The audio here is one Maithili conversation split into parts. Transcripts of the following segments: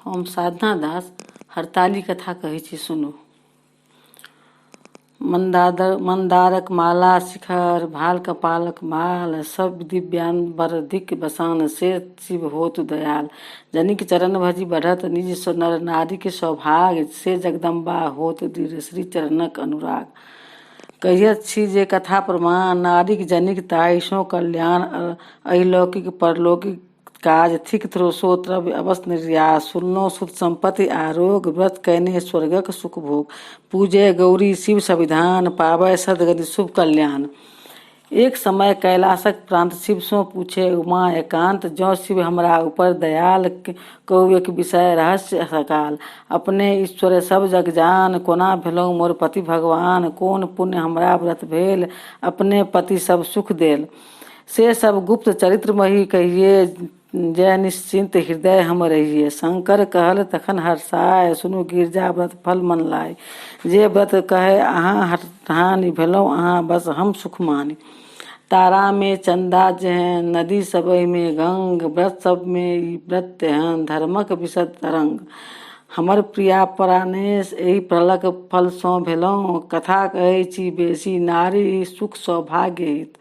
हम साधना दास हड़ताली कथा कहै छी, सुनू। मन्दारक माला शिखर भाल कपालक माल सब दिव्याम्बर दिक बसान से शिव होत दयाल। जनिक चरण भजि बढ़त निज नर नारीक सौभाग्य से जगदम्बा होत दृढ़ श्री चरणक अनुराग। कहैत छी जे कथा प्रमाण नारीक जनिक ताहिसँ कल्याण अहिलौकिक परलौकिक काज थिक श्रोतव्य अवश्य निर्यास। सुनलहुँ सुत सम्पत्ति आ रोग व्रत कयने स्वर्गक सुख भोग। पूजय गौरी शिव सविधान पाबय सद्गति शुभ कल्याण। एक समय कैलाशक प्रान्त शिवसँ पूछे उमा एकान्त जँ शिव हमरा ऊपर दयाल कहू एक विषय रहस्य सकाल। अपने ईश्वर सब जग जान कोना भेलहुँ मोर पति भगवान कोन पुण्य हमरा व्रत भेल अपने पति सब सुख देल। से सब गुप्त चरित्रमयी कहिए जय निश्चिन्त हृदय हम रहिए। शंकर कहल तखन हर्षाय सुनू गिरजा व्रत फल मन लाय। जे व्रत कहय अहाँ हानि भेलहुँ अहाँ बस हम सुख मानि। तारामे चन्दा जेहन नदी सबहिमे गंग व्रत सबमे ई व्रत तेहन धर्मक विशद तरंग। हमर प्रिया प्राणेश एहि फलक फलसँ भेलहुँ कथा कहै छी बेसी नारी सुख सौभाग्य हित।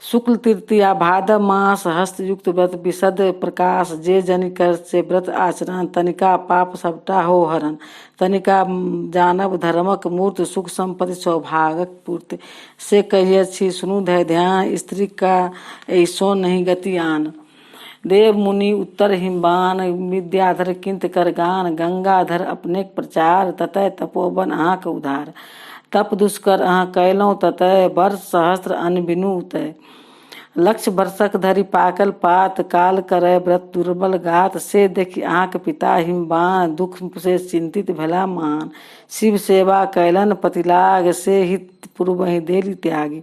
शुक्ल तृतीया भादव मास हस्तयुक्त व्रत विशद प्रकाश जे जनि कर से व्रत आचरण तनिका पाप सबटा हो हरण। तनिका जानब धर्मक मूर्त सुख सम्पत्ति सौभाग्यक पूर्ति। से कहै छी सुनू धय ध्यान स्त्री का एहिसँ नहि गति आन। देव मुनि उत्तर हिमवान विद्याधर किंत कर गान गंगाधर अपनेक प्रचार ततय तपोवन अहाँक उधार। तप दुष्कर अहाँ कयलहुँ ततय वर्ष सहस्र अन्न बिनु उतय। लक्ष वर्षक धरि पाकल पात काल करय व्रत दुर्बल गात से देखि अहाँक पिता हिमवान दुख से चिन्तित भेला महान। शिव सेवा कयलनि पतिलाग से हित पूर्वहि देली त्यागी।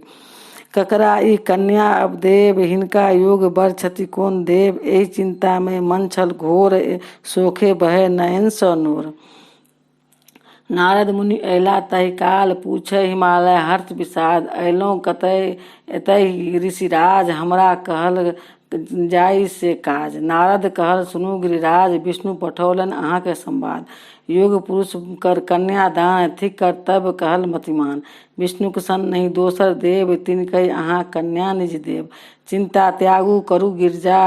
ककरा ई कन्या अब देब हिनका योग बर छथि कोन देव। एहि चिन्तामे मन छल घोर शोखे बहै नयनसँ नोर। नारद मुनि अयला तहि काल पूछय हिमालय हर्ष विषाद। अयलहुँ कतय एतय ऋषिराज हमरा कहल जाय से काज। नारद कहल सुनू गिरिराज विष्णु पठौलनि अहाँके संवाद। योग पुरुष कर कन्यादान थिक कर्तव्य कहल मतिमान। विष्णुक सन नहि दोसर देव तिनकहि अहाँ कन्या निज देव। चिन्ता त्यागू करू गिरिजा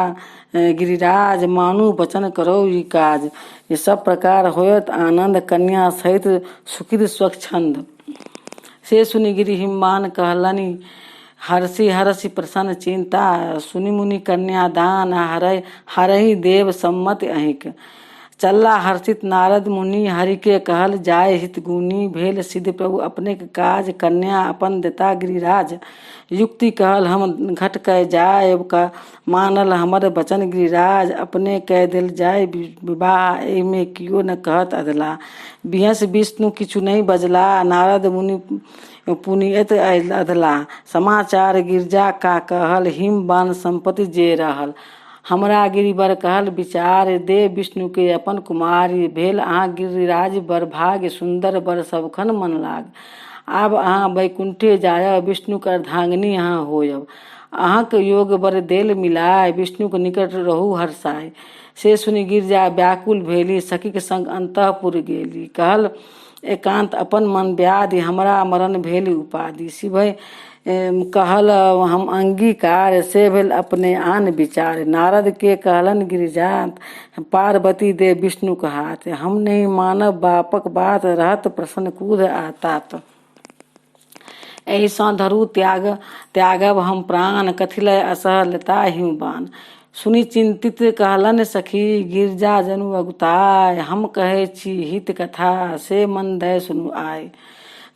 गिरिराज मानू वचन करौ ई काज। ई सब प्रकार होयत आनन्द कन्या सहित सुखित स्वच्छन्द। से सुनि गिरि हिमवान कहलनि हर्षि हर्षि प्रसन्न चिन्ता सुनि मुनि कन्यादान हरहि हरहि देव सम्मति अहिक। चलला हर्षित नारद मुनि हरिके कहल जाय हित गुणी भेल सिद्ध प्रभु अपनेक काज कन्या अपन देता गिरिराज। युक्ति कहल हम घट कय जाय मानल हमर वचन गिरिराज अपने कय देल जाय विवाह एहिमे कियो न कहत अधला। बिहस विष्णु किछु नहि बजला नारद मुनि पुनियत अधला। समाचार गिरिजा का कहल हिमवान सम्पत्ति जे रहल। हमरा गिरिवर कहल विचार दे विष्णुके अपन कुमारी भेल अहाँ गिरिराज बड़ भाग्य सुन्दर बर सबखन मन लाग। आब अहाँ वैकुण्ठे जायब विष्णुक अर्धांगिनी अहाँ होयब। अहाँक योग बर देल मिलाय विष्णुक निकट रहू हर्षाय। से सुनि गिरिजा व्याकुल भेली सखीक संग अन्तःपुर गेली। कहल एकान्त अपन मन व्याधि हमरा मरण भेल उपाधि। शिव कहल हम अंगीकार से भेल अपने आन विचार। नारद के कहलनि गिरिजा पार्वती दे विष्णुक हाथ। हम नहि मानब बापक बात रहत प्रसन्न क्रोध आ तात। एहिसँ धरू त्याग त्यागब हम प्राण कथी लय असह लेता हिमवान। सुनि चिन्तित कहलनि सखी गिरिजा जनु अगुताय हम कहै छी हित कथा से मन दय सुनु आय।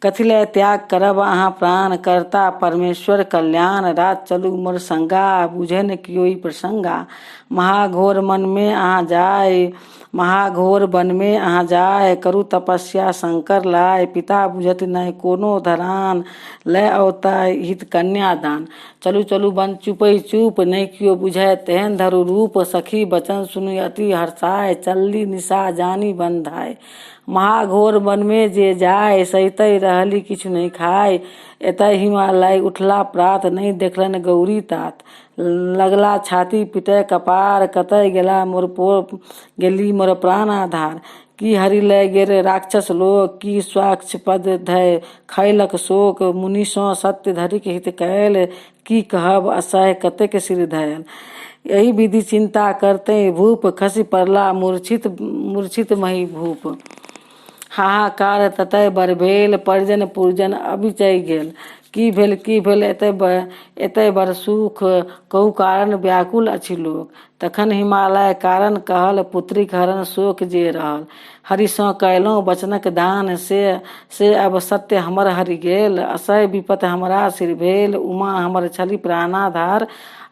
कथी लय त्याग करब अहाँ प्राण करता परमेश्वर कल्याण। रात चलू मोर संगा बुझै न कियो ई प्रसंगा। महाघोर मनमे अहाँ जाय महाघोर वनमे अहाँ जाय करू तपस्या शंकर लाय। पिता बुझथि नहि कोनो धरान लय औता हित कन्यादान। चलू चलू वन चुपहि चुप नहि कियो बुझय तेहन धरू रूप। सखी वचन सुनि अति हर्षाय चलली निशा जानि वन धाय। महाघोर वनमे जे जाय सहितहि रहली किछु नहि खाय। एतय हिमालय उठला प्रात नहि देखलनि गौरी तात। लगला छाती पिटय कपार, कतय गेला मोर पो गेली मोर प्राण आधार। की हरि लय गेल राक्षस लोक, की स्वाक्ष पद धय खयलक शोक। मुनिसँ सत्य धरिक हित कयल, की कहब असह्य कतेक सिर धयल। एहि विधि चिन्ता करते भूप, खसि पड़ला मूर्छित मूर्छित मही भूप। हाहाकार ततय बड़ भेल, परिजन पुरजन अबिचय गेल। की भेल की भेल एतय एतय बड़ सुख, कहू कारण व्याकुल अछि लोक। तखन हिमालय कारण कहल, पुत्रीक हरण शोक जे रहल। हरिसँ कयलहुँ वचनक दान, से अब सत्य हमर हरि गेल। असह्य विपत हमरा सिर भेल, उमा हमर छली प्राणाधार,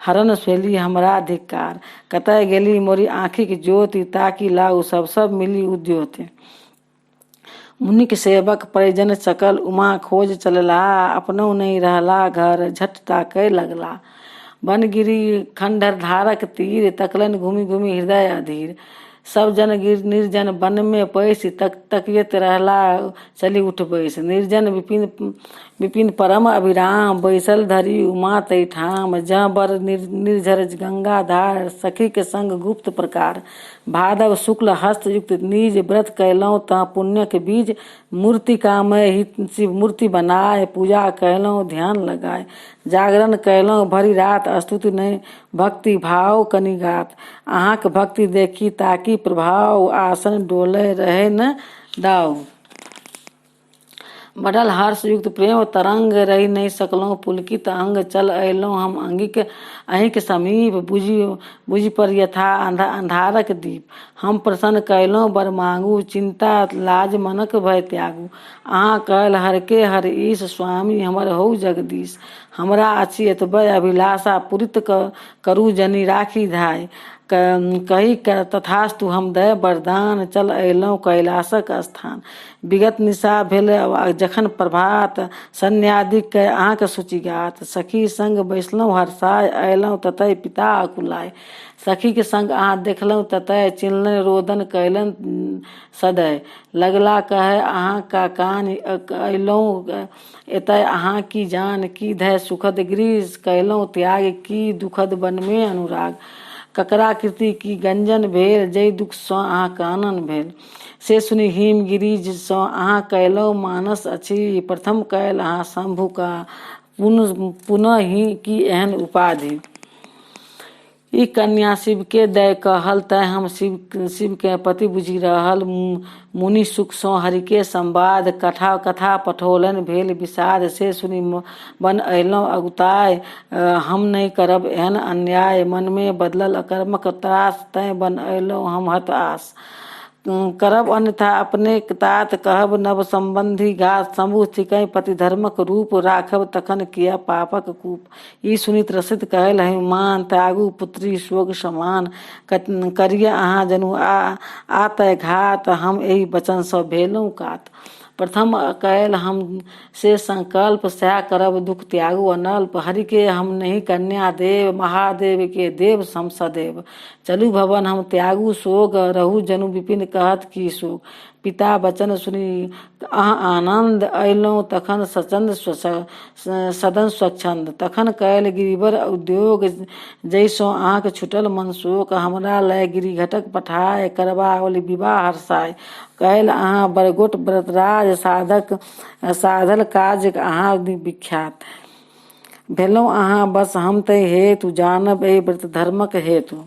हरण भेली हमरा धिक्कार। कतय गेली मोरी आँखिक ज्योति, ताकि लाउ सब सब मिलि उद्योति। मुनिक सेवक परिजन सकल उमा खोज चललाह, अपनहुँ नहि रहला घर झट ताकय लगला। बनगिरी खण्डर धारक तीर, तकलनि घुमि घुमि हृदय अधीर। सब जन निर्जन वनमे पैसि, तक तकियत रहला चलि उठ बैसि। निर्जन विपिन विपिन परम अभिराम, बैसल धरि उमा तैठाम। जँ बर निर्झर गंगाधार, सखीक संग गुप्त प्रकार। भादव शुक्ल हस्तयुक्त निज, व्रत कयलहुँ तँ पुण्यक बीज। मूर्ति कामय शिव मूर्ति बनाय, पूजा कयलहुँ ध्यान लगाय। जागरण कयलहुँ भरि रात, स्तुति नहि भक्ति भाव कनि गात। अहाँक भक्ति देखी ताकि प्रभाव, आसन डोलय रहै न दाउ। बढ़ल हर्षयुक्त प्रेम तरंग, रहि नहि सकलहुँ पुलकित अंग। चल अयलहुँ हम अंगिक अहीँक समीप, बुझि बुझि पर यथा अन्धारक दीप। हम प्रसन्न कयलहुँ बर माँगू, चिन्ता लाज मनक भय त्यागू। अहाँ कहल हरके हर ईश, स्वामी हमर हौ जगदीश। हमरा अछि एतबे अभिलाषा, पूरित करू जनि राखी धाय। कहि तथास्तु हम दय वरदान, चल अयलहुँ कैलाशक स्थान। विगत निशा भेल जखन प्रभात, सन्यादिक कय अहाँक शुचिगात। सखी संग बैसलहुँ हर्षाय, अयलहुँ ततय पिता अकुलाय। सखीक संग अहाँ देखलहुँ ततय, चिन्हलनि रोदन कयलनि सदय। लगला कहय अहाँ का कान, अयलहुँ एतय अहाँ की जान। की धय सुखद गृह कयलहुँ त्याग, की दुखद वनमे अनुराग। ककरा कृति की गंजन भेल, जाहि दुःखसँ अहाँ कानन भेल। से सुनि हिमगिरिसँ अहाँ कयलहुँ मानस अछि, प्रथम कयल अहाँ शम्भु का पुनः ही की एहन उपाधि। ई कन्या शिवके दय कहल, तैँ हम शिव शिवकेँ पति बुझि रहल। मुनि सुखसँ हरिके संवाद, कथा कथा पठौलनि भेल विषाद। से सुनि वन अयलहुँ अगुताय, हम नहि करब एहन अन्याय। मनमे बदलल अकर्मक त्रास, तैँ वन अयलहुँ हम हताश। करब अन्यथा अपनेक तात, कहब नव सम्बन्धी घात। शम्भु थिकहि पति धर्मक रूप, राखब तखन किया पापक कूप। ई सुनि त्रसित कहल हनुमान, त्यागू पुत्री शोक समान। करिय अहाँ जनु आ आतय घात, हम एहि वचनसँ भेलहुँ कात। प्रथम कयल हम से संकल्प, सएह करब दुख त्यागू अनल्प। हरिके हम नहि कन्या देव, महादेव के देव हम सदैव। चलू भवन हम त्यागू शोक, रहू जनु विपिन कहत की शोक। पिता वचन सुनि अहाँ आनन्द, अयलहुँ तखन सचन्द सदन स्वच्छन्द। तखन कयल गिरिवर उद्योग, जाहिसँ अहाँक छूटल मन शोक। हमरा लय गिरिघटक पठाय, करबाओल विवाह हर्षाय। कयल अहाँ बड़गोट व्रतराज, साधक साधल काज अहाँ विख्यात। भेलहुँ अहाँ बस हम तै हेतु, जानब एहि व्रत धर्मक हेतु।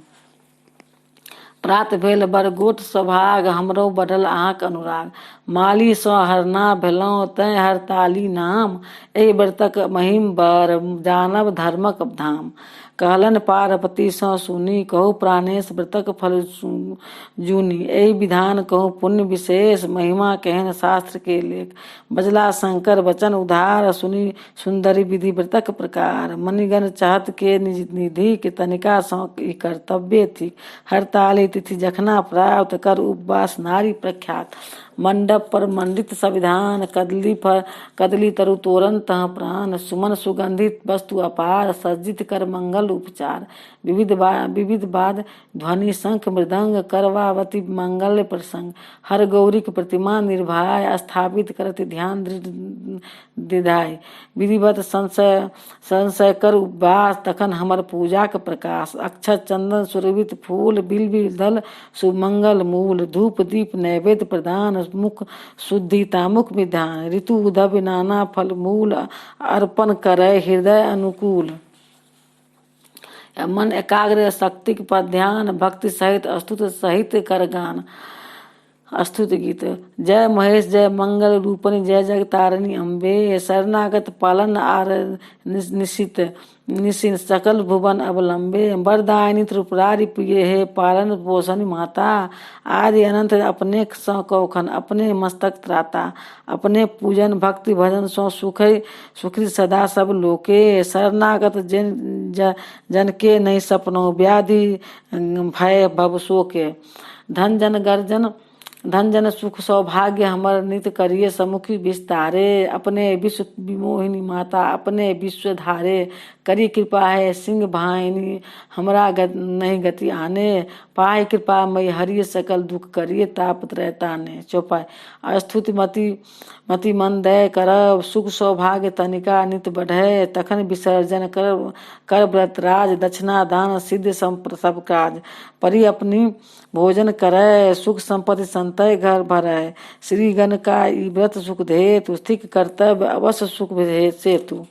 प्रात भेल बड़ गोट सौभाग, हमरो बढ़ल अहाँक अनुराग। मालीसँ हरना भेलहुँ तैँ हरताली नाम, एहि व्रतक महिम बर जानब धर्मक धाम। कहलनि पार्वतीसँ सुनि, कहू प्राणेश व्रतक फल जुनि। एहि विधान कहू पुण्य विशेष, महिमा केहन शास्त्र के लेख। बजला शंकर वचन उधार, सुनि सुन्दरी विधि व्रतक प्रकार। मणिगण चाहत के निज निधि के, तनिका सँ ई कर्तव्य थिक। हरताली तिथि जखना प्राप्त, कर उपवास नारी प्रख्यात। मंडप पर मंडित संविधान, कदली फल कदली तरु तोरण तह प्राण, सुमन सुगंधित वस्तु अपार, सज्जित कर मंगल उपचार, विविध वाद ध्वनि शंख मृदंग, करवावती मंगल प्रसंग, हर गौरीक प्रतिमा निर्भाय, स्थापित करति ध्यान दृढ़ दिधाय, विधिवत संशय संशय कर उपवास, तखन हमर पूजाक प्रकाश, अक्षत चंदन सुरभित फूल, बिल्बी दल सुमंगल मूल, धूप दीप नैवेद्य प्रदान, मुख शुद्धि तामुख विधान, ऋतु उदव नाना फल मूल, अर्पण करय हृदय अनुकूल, मन एकाग्र शक्तिक पर ध्यान, भक्ति सहित स्तुत सहित कर गान। स्तुत गीत। जय महेश जय मंगल रूपनी जय जगतारिणी अम्बे, शरणागत पालन आर निशित निशिन सकल भुवन अवलंबे, वरदायिनी त्रिपुरारी प्रिय हे पालन पोषण माता, आदि अनंत अपने सँ कौखन अपने मस्तक त्राता, अपने पूजन भक्ति भजन सँ सुख सुखी सदा सब लोके, शरणागत जन जन के नहीं सपनो व्याधि भय भव शोके, धन जन गर्जन धन जन सुख सौभाग्य हमर नित करिए समुखी विस्तारे, अपने विश्व विमोहिनी माता अपने विश्व धारे, करी कृपा है सिंह भाइनी हमरा नहीं गति आने, पाए कृपा मई हरिय सकल दुख करिए ताप त्रय ताने। चौपाई। स्तुति मति मति मन दय करब, सुख सौभाग्य तनिका नित बढ़े, तखन विसर्जन कर कर व्रतराज, दक्षिणा दान सिद्ध सब काज, परि अपनी भोजन करे, सुख संपत्ति संतय घर भरे, श्रीगण का ई व्रत सुख धेतु, स्थित कर्तव्य अवश्य सुख सेतु।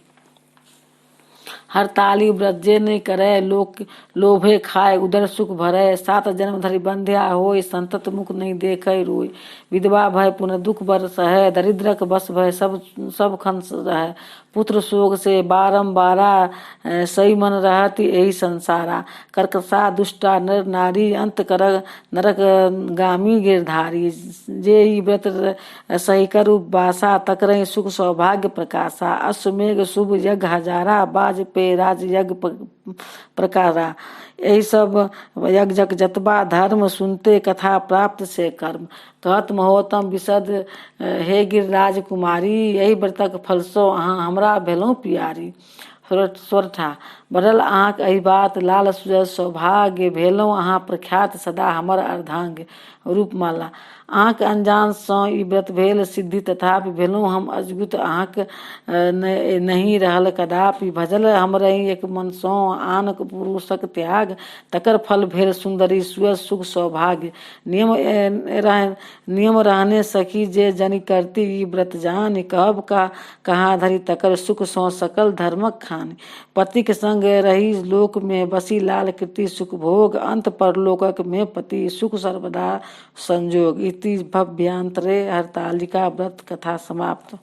हड़ताली व्रत जे नहि करे, लोक लोभे खाए उदर सुख भरे, सात जन्म धरि बंध्या होय, संतत मुख नहि देखै रोय, विधवा भय पुनः दुख बर सहे, दरिद्रक बस भय सब सब खन रहे, पुत्र शोक से बारम्बारा, सही मन रहती एहि संसारा, कर्कशा दुष्टा नर नारी, अंत कर नरक गामी गिरधारी, जे ई व्रत सही कर उपवासा, तकरहि सुख सौभाग्य प्रकाशा, अश्वमेघ शुभ यज्ञ हजारा, वाजपेय राज यज्ञ प्रकारा, एहि सब यज्ञक जतबा धर्म सुनते कथा प्राप्त से कर्म, कहत महोत्तम विशद हे गिरिराज कुमारी, एहि व्रतक फलसँ अहाँ हमरा भेलहुँ प्यारी। सोरठा। बढ़ल अहाँक एहि बात लाल सुजस सौभाग्य, भेलहुँ अहाँ प्रख्यात सदा हमर अर्धांग। रूपमाला। अहाँक अनजान सँ ई व्रत भेल सिद्धि, तथापि भेलहुँ हम अजगुत अहाँक नहि रहल कदापि, भजल हमरहि एक मन सँ आन पुरुषक त्याग, तकर फल भेल सुन्दरी सुयश सुख सौभाग्य, नियम रहने सखी जे जनि करती ई व्रत जानि, कहब का कहाँ धरि तकर सुख सँ सकल धर्मक खानि, पतिक संग रही लोक मे बसी लाल कृति सुख भोग, अंत परलोकक मे पति सुख सर्वदा संजोग। इति भव्यांतरे हरतालिका व्रत कथा समाप्त।